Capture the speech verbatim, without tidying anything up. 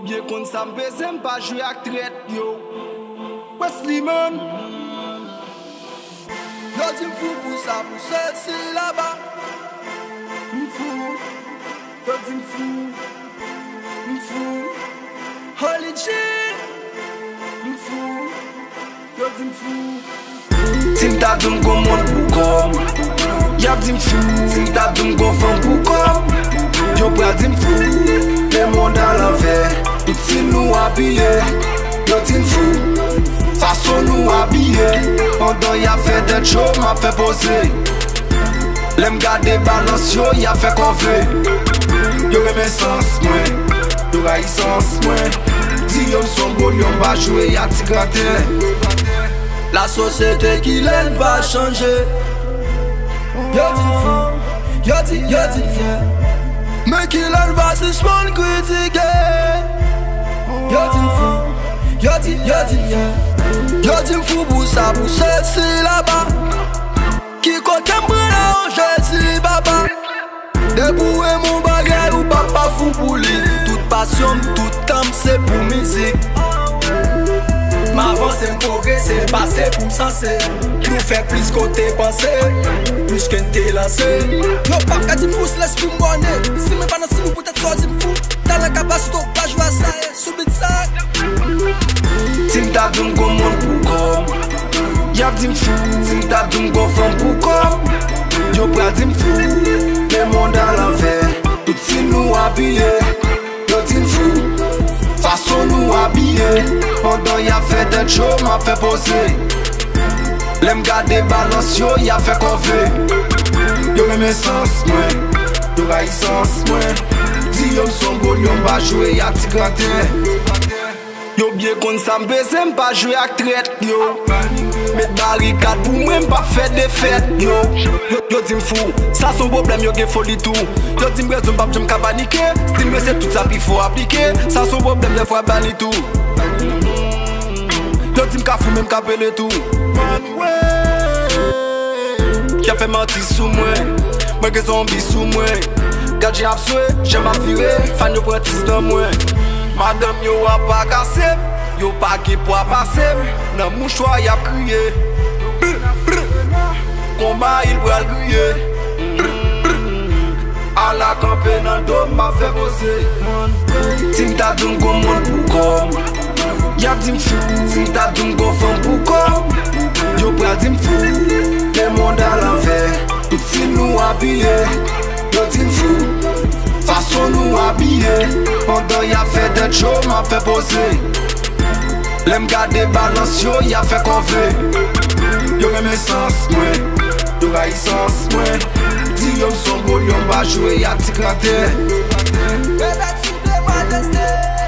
Byen konn sa m peze, m pa jwe ak trèt yo. Wesley, man. Yo di m fou pou sa, pou sesi, laba. M fou. Yo di m fou. M fou. Holy G. M fou. Yo di m fou. Si m ta di w m gon mond pou kò m, y ap di m fou. Si m ta di w m gon fanm pou kò m, yo pral di m fou. Lemonn alanvè, tout fi nou abiye, yo di m fou. Fason nou abiye, pandan y ap fè tèt cho, m ap fè poze. Lè m gade balans yo, y ap fè kòve. Yo renmen sans mwen, yo rayi sans mwen. Di yo m se yon gwo lyon, m pa jwe ak ti graten. Lasosyete kilè l va chanje? Yo di m fou, yo di, yo di m fyè. Men kilè l va sispann kritike? Yo di m fou, yo di, yo di m fyè. Yo di m fou pou sa, pou sesi, laba. Ki kote m pran la, o Jezi, papa? Depi w renmen yon bagay, ou papa fou pou li. Tout pasyon m, tout tan m, se pou mizik. M avanse, m pwogrese, pase pou m sanse. Nou fè plis kote panse, plis ke n te lanse. Yo p ap ka di m fou si lespri m bòne. Si mwen pa nan si nou poutèt sa w di m fou. Talan kapasite w pa jwe a sa ye. Sou bit sa. Si m ta di w m gon mond pou kò m, y ap di m fou. Si m ta di w m gon fanm pou kò m, yo pral di m fou. Lemonn alanvè, tout fi nou abiye, yo di m fou. Fason nou abiye, pandan y ap fè tèt cho, m ap fè poze. Lè m gade balans yo, y ap fè kòve. Yo renmen sans mwen, yo rayi sans mwen. Di yo m se yon gwo lyon, m pa jwe ak ti graten. Yo byen konn sa m peze, m pa jwe ak trèt yo. Met barikad pou mwen, m p ap fè defèt yo. Yo, yo di m fou, sa se yon pwoblèm, yo gen foli tou. Yo di m rezon, m p ap janm ka panike. Stil mwen se tout sa pi fò aplike. Sa se yon pwoblèm, dèfwa bani tou. Yo di m ka fou, men m ka pele tou. K ap fè manti sou mwen. Mwen gen zonbi sou mwen. Gad jan ap swe, jan m ap vire. Fan yo pran tis nan mwen. Madanm yo ap akase m. Yo pa gen pwa pase m. Nan mouchwa y ap kriye. Konba il pral griye. Ala kanpe nan do m, m ap fè poze. Si m ta di w m gon mond pou kò m, y ap di m fou. Si m ta di w m gon fanm pou kò m, yo pral di m fou. Lemonn alanvè, tout fi nou abiye, yo di m fou. Fason nou abiye, pandan y ap fè tèt cho, m ap fè poze. Lè m gade balans yo, y ap fè kòve. Yo renmen sans mwen, yo rayi sans mwen. Di yo m se yon gwo lyon, m pa jwe ak ti graten. Bebe, ti de mwen teste.